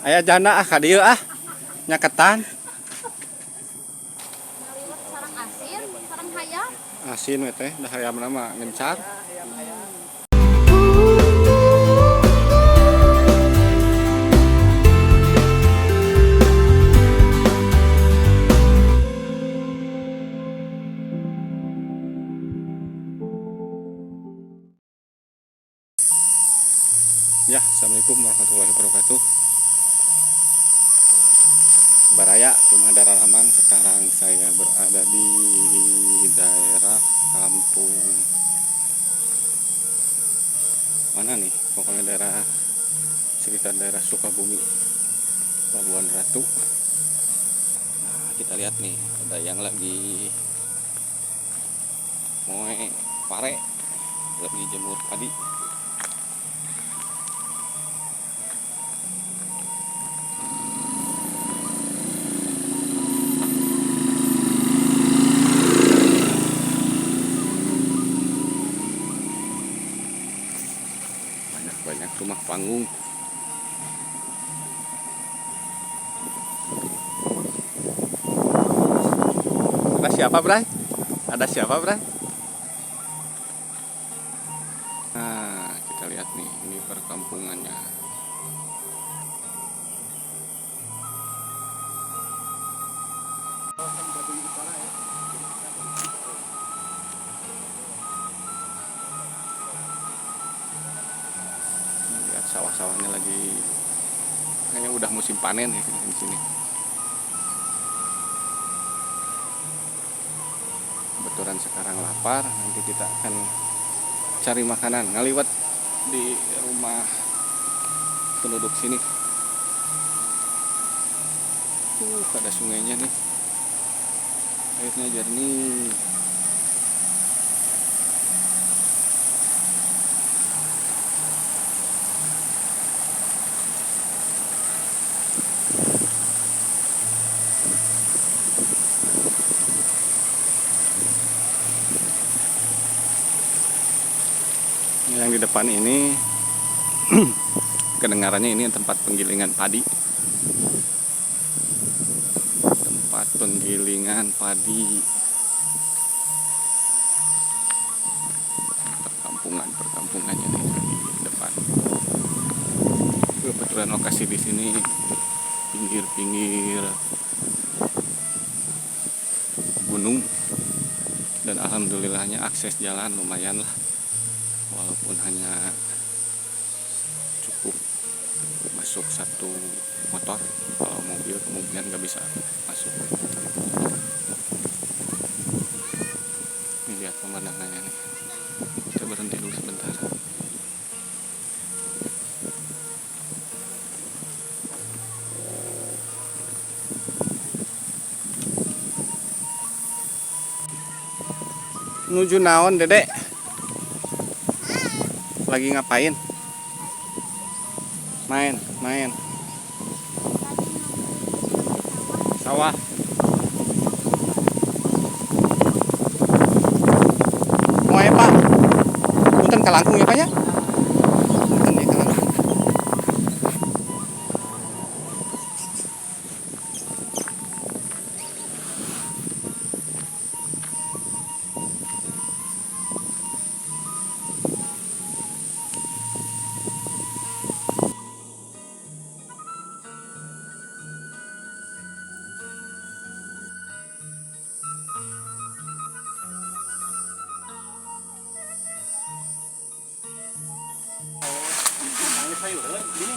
Aya janda ah ka dieu ah. Nyaketan. Ngaliwet sareng asin, sareng hayam. Asin we teh, da hayamna mah ngencar. Ya, assalamualaikum warahmatullahi wabarakatuh. Baraya, rumah Darah Lamang. Sekarang saya berada di daerah kampung mana nih? Pokoknya daerah sekitar daerah Sukabumi, Pelabuhan Ratu. Nah, kita lihat nih, ada yang lagi moe pare, lagi jemur padi. Banyak-banyak rumah panggung. Ada siapa, Bray? Ada siapa, Bray? Nah, kita lihat nih, ini perkampungannya. Ini lihat sawah-sawahnya lagi kayaknya udah musim panen ya di sini. Kebetulan sekarang lapar, nanti kita akan cari makanan ngaliwet di rumah penduduk sini. Ada sungainya nih. Airnya jernih. Yang di depan ini kedengarannya ini tempat penggilingan padi. Tempat penggilingan padi. Perkampungan-perkampungannya nih di depan. Kebetulan lokasi di sini pinggir-pinggir gunung dan alhamdulillahnya akses jalan lumayan lah. Walaupun hanya cukup masuk satu motor, kalau mobil kemungkinan nggak bisa masuk. Ini lihat pemandangannya nih. Kita berhenti dulu sebentar. Nuju naon, Dedek? Lagi ngapain? Main, main. Sawah. Moe, Pak. Punten kalangkung ya, Pak ya? Punten ya kalangkung.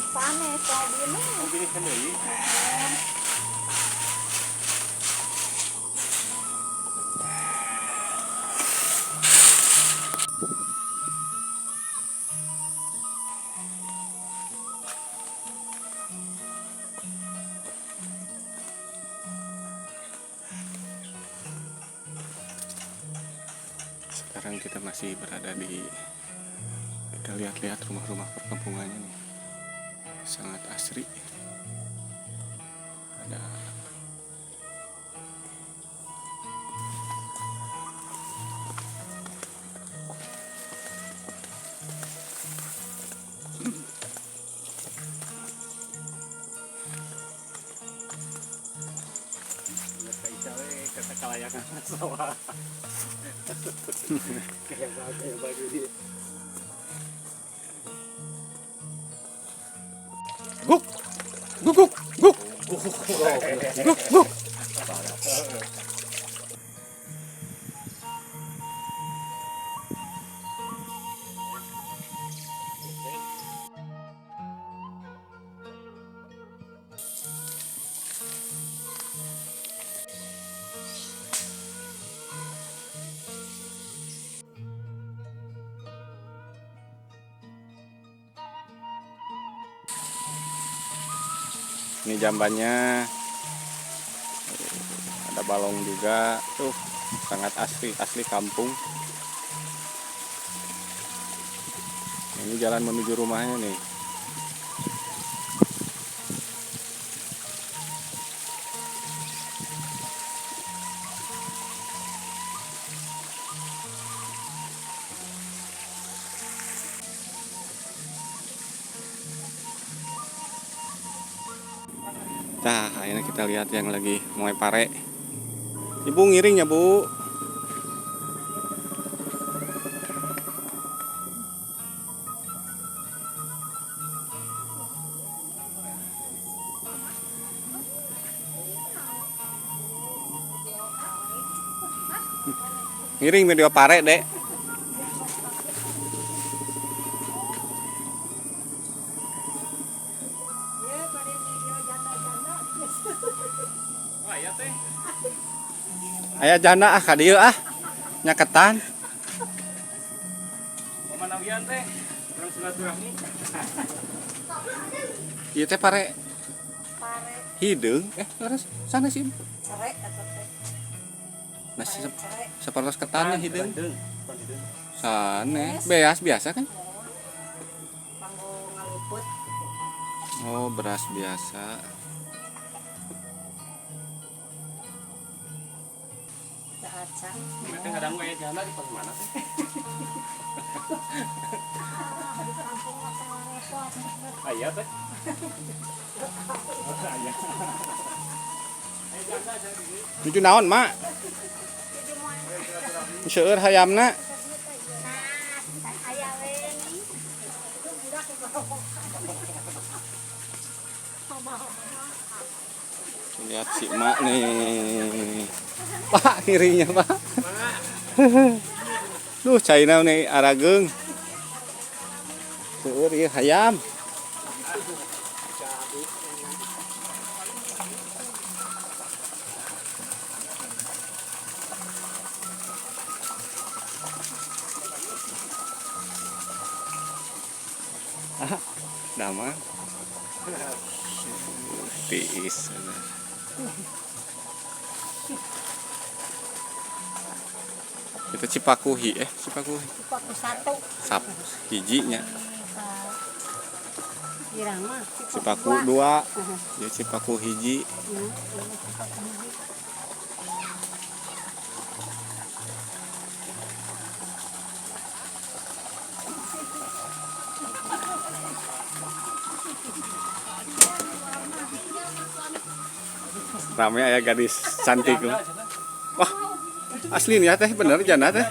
Panes tadi. Sekarang kita masih berada di, kita lihat-lihat rumah-rumah perkampungannya nih. Sangat asri. Ada Kalayakan sawah. Kayak bagus, bagus dia. Guk. Guk guk guk. Guk guk. Ini jambannya. Ada balong juga. Tuh, sangat asli, asli kampung. Ini jalan menuju rumahnya nih. Nah, akhirnya kita lihat yang lagi mulai pare. Ibu ngiring ya, Bu. Ngiring video pare, Dek. Aya janda ah ka dieu ah. Nyaketan. Pemanawian teh, urang silaturahmi. Ieu teh pare Pare hideung leres sana sih. cerek atau teh. Nasi Pare cerek. sapertos ketannya hideung. Hideung, bukan hideung. Sane beas biasa kan? Panggo ngaluput. Oh, beras biasa. Dahar can. Ini teh kadang aya janda di pas mana teh? Di kampung mah teh repot. Aya teh. Aya. Aya janda janda di dieu. Nuju naon, Mak? Seueur hayamna. Nah, aya we. Lihat si Mak nih. Pak, ngiringnya, Pak. Duh, caina nih arageung. Seueur ieu hayam. Ah, damang. Tiis. Itu Cipakuhi Cipakuhi. Cipaku satu. Sap hijinya. Girang mah Cipaku dua. Ya Cipaku hiji. Cipaku hiji. Rame aya gadis cantik. Wah, asli nih ya teh bener janda teh.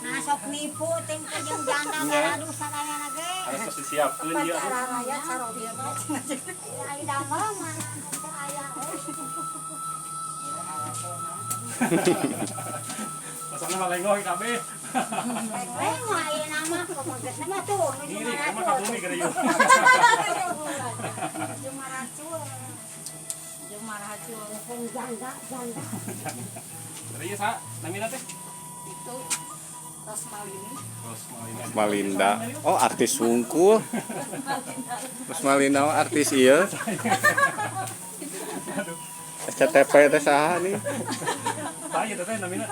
Nah, sok nipu ting teh jeung janda garadu sadayana ge. Harus disiapkeun ieu. Raya sarodia mah cenah. Aya damel mah teu aya. Masana mah lengoh kabeh. Leng ayeuna mah pamegetna mah tuh nuju Ngiring mah ka maracul. bumi gede ieu. Nuju maracul. Nuju maracul. Janda janda. Dari ieu sa namina teh? Itu Rosmalini. Rosmalina. Malinda. Oh, artis wungkul. Rosmalina mah artis ieu. SCTV teh saha nih? Saha ieu teh namina?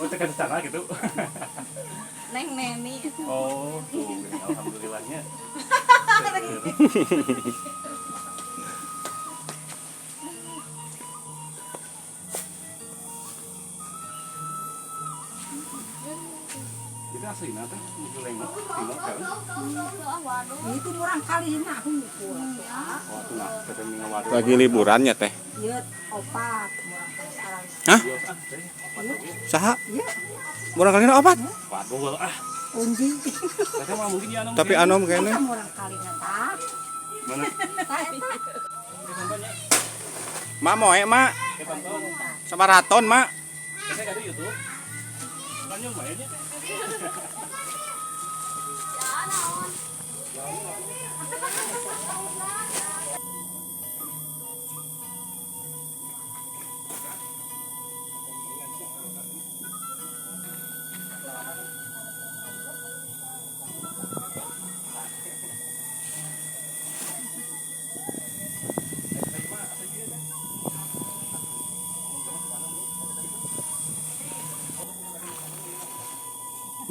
Oh, teh kan sana gitu. Neng Neni. Oh, tuh, alhamdulillahnya. Itu asli teh nuju lengoh. Itu murang kali nah hungkul. Lagi liburannya teh. Ieu opat murang kali sarang. Hah? Saha? Iya, Murang kali opat. Waduh ah. Unji. Teteh mah mungkin ya Tapi anom kayaknya. Eta murang kali tah. Mana? Tah eta. Mak moe, Mak. Sama raton, Mak. Teteh ada YouTube. Kan yang mainnya.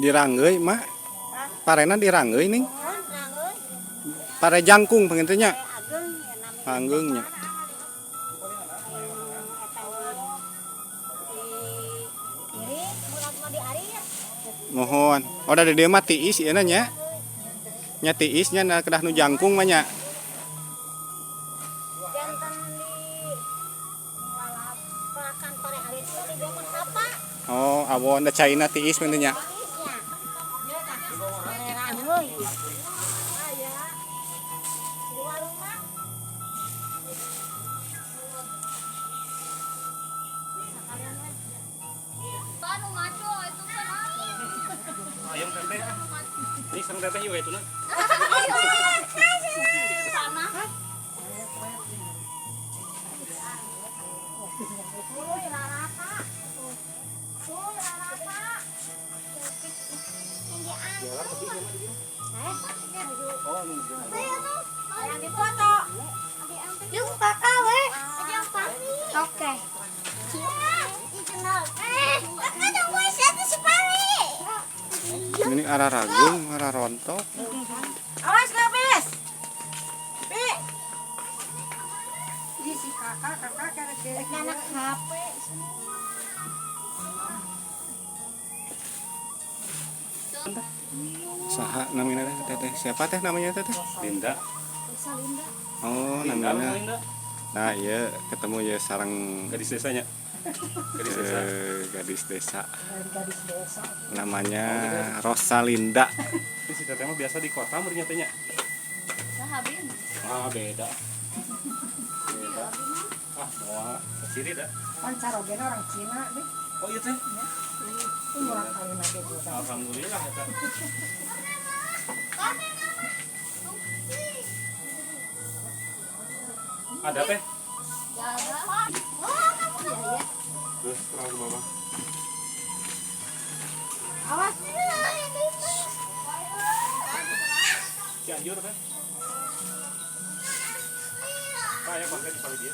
Diranggeui, Mak. Parena diranggeui ning. Pare jangkung pengen nya. Agengnya. Mohon. Oh, da di dieu mah tiis ieu nya. Nya tiis nya na kedah nu jangkung mah nya. Oh, awon da caina tiis pengen nya. Ayam teteh ah. Ini sang teteh juga itu nah. Yung kakak we. Oke. Ini arah ragung, arah rontok. Awas gak bis. Bi. Ih, si kakak, kakak kira-kira anak HP. Saha namanya teh teteh? Siapa teh namanya teteh? Linda. Oh, Linda, namanya. Linda. Nah, iya ketemu ya sarang Gadis desanya. Gadis desa. Gadis desa. Gadis desa. Namanya Rosalinda. Ini si teteh mah biasa di kota meureun nya. Ah, beda. Beda. Ah, moal siri dah. Kan carogena orang Cina deh. Oh iya teh. Itu murang kali lagi budak. Alhamdulillah ya, Teh. Ada teh? Terus terang ke bawah. Awas. Cianjur teh. Kayak konten di dia.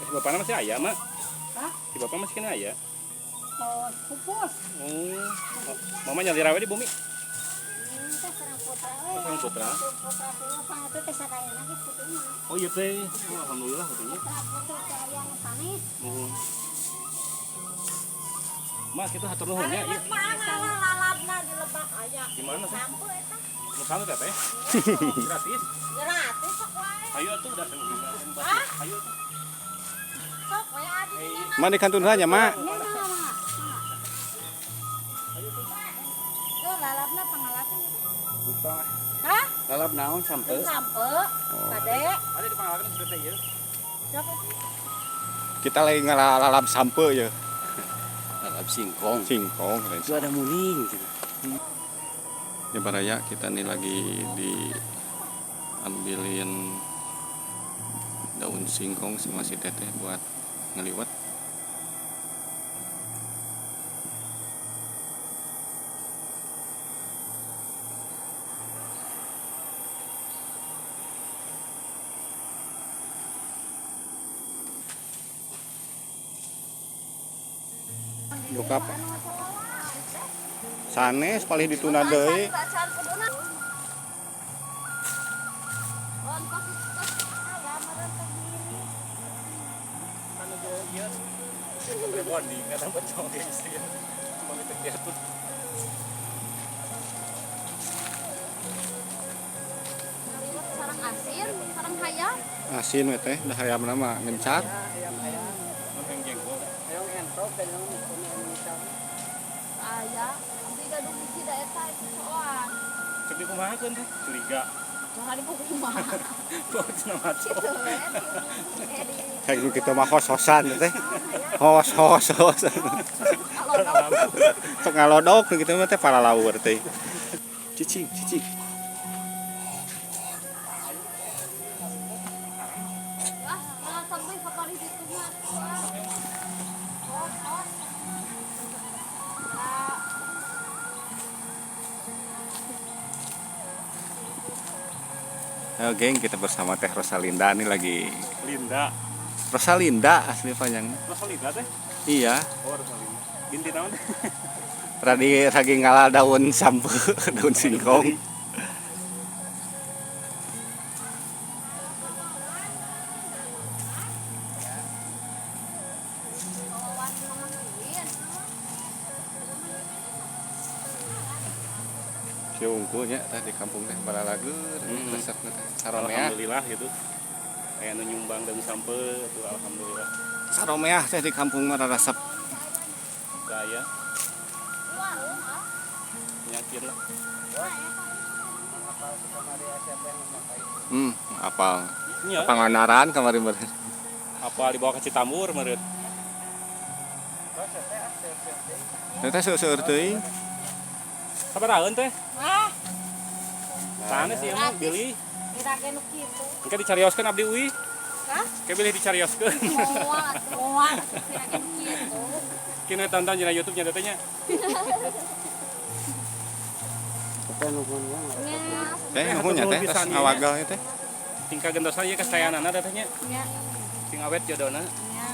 Si bapaknya masih ayah, Mak? Hah? Si bapak masih kena ayah? Oh, pupus. Oh, mama nyali rawe di bumi. Sareng putra. Oh iya teh. Oh, alhamdulillah katanya. Oh. Mak, itu hatur nuhun nya ieu. Lalabna di lebak aya. Di mana teh? Sampo eta. Nu sana teh teh? Gratis. Gratis sok wae. Ayo atuh udah seneng. Ayo atuh. Sok wae adi. Mak di kantun saja, Mak. Ini mah mah. Tuh lalabna pangalakan itu. Hah? Lalap naon sampe? Sampo. Bade. Ada di pangalakan si teteh ieu. Sok. Kita lagi ngalalap sampe ya. Lalap singkong. Singkong. Itu ada muning gitu. Ya baraya kita nih lagi diambilin daun singkong sama si teteh buat ngeliwet. Buka apa? Sanes paling dituna deui. Rebonding kata pocong ge istri. Pamit teh jatuh. Sarang asin, sarang hayam. Asin we teh, dah hayamna mah ngencar. Nonton jengkol. Aya, abdi gaduh hiji da eta itu soan. Cek di kumaha keun teh? Curiga. Jangan dibuku mah. Kok cenah maco. Gitu we. Eh, di Kayak gitu mah hos-hosan teh. Hos hos hos. kalau Sok ngalodok gitu mah teh palalaur teh. Cicing, cicing. Ah, malah sampai kapal itu mah tuh ah. Hos, hos. Ya, Ayo geng, kita bersama Teh Rosalinda nih lagi. Linda. Rosalinda asli panjangnya. Rosalinda teh? Iya, Oh, Rosalinda. Binti naon teh? radi ragi ngalah daun sampe, daun singkong. kawan mama Kiwin. Si unggulnya teh di kampung teh balalager, resepna teh saromeah. Alhamdulillah gitu. Aya nu nyumbang dan sampe tuh alhamdulillah. Saromeah teh di kampung mah resep. Gaya Di warung ah. yakin lah. Apal. Iya. Panganaran kamari meureun. Apa dibawa ke Citambur meureun? Teh teh seueur teuing. Sabaraheun teh? Ah, Sanes ieu mah bilih. kira ge nu kitu. Engke dicarioskeun abdi uih. Hah? Engke bilih dicarioskeun. Moal atuh, moal atuh kira ge nu kitu. Kini tonton dina YouTube nya teh nya. Nya, Teh nuhun nya teh tos ngawagal teh. Tingkah gentosan ieu kasayanana teh nya. nya, Sing awet jodona. nya.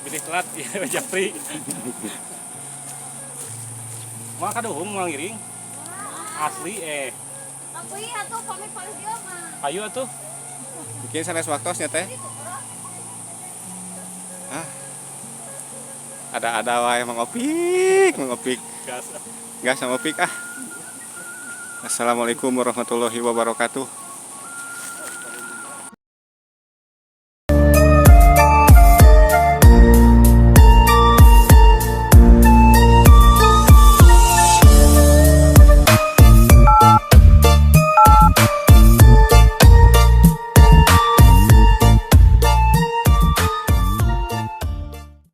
Bilih telat ieu Japri. Moal kaduhung moal ngiring. Asli eh. Tapi atuh pamit paling dia mah. Ayo atuh. Mungkin sanes waktosnya teh. Ah. Ada-ada wae Mang Opik, Mang Opik. Gas. Gas sama Opik ah. Assalamualaikum warahmatullahi wabarakatuh.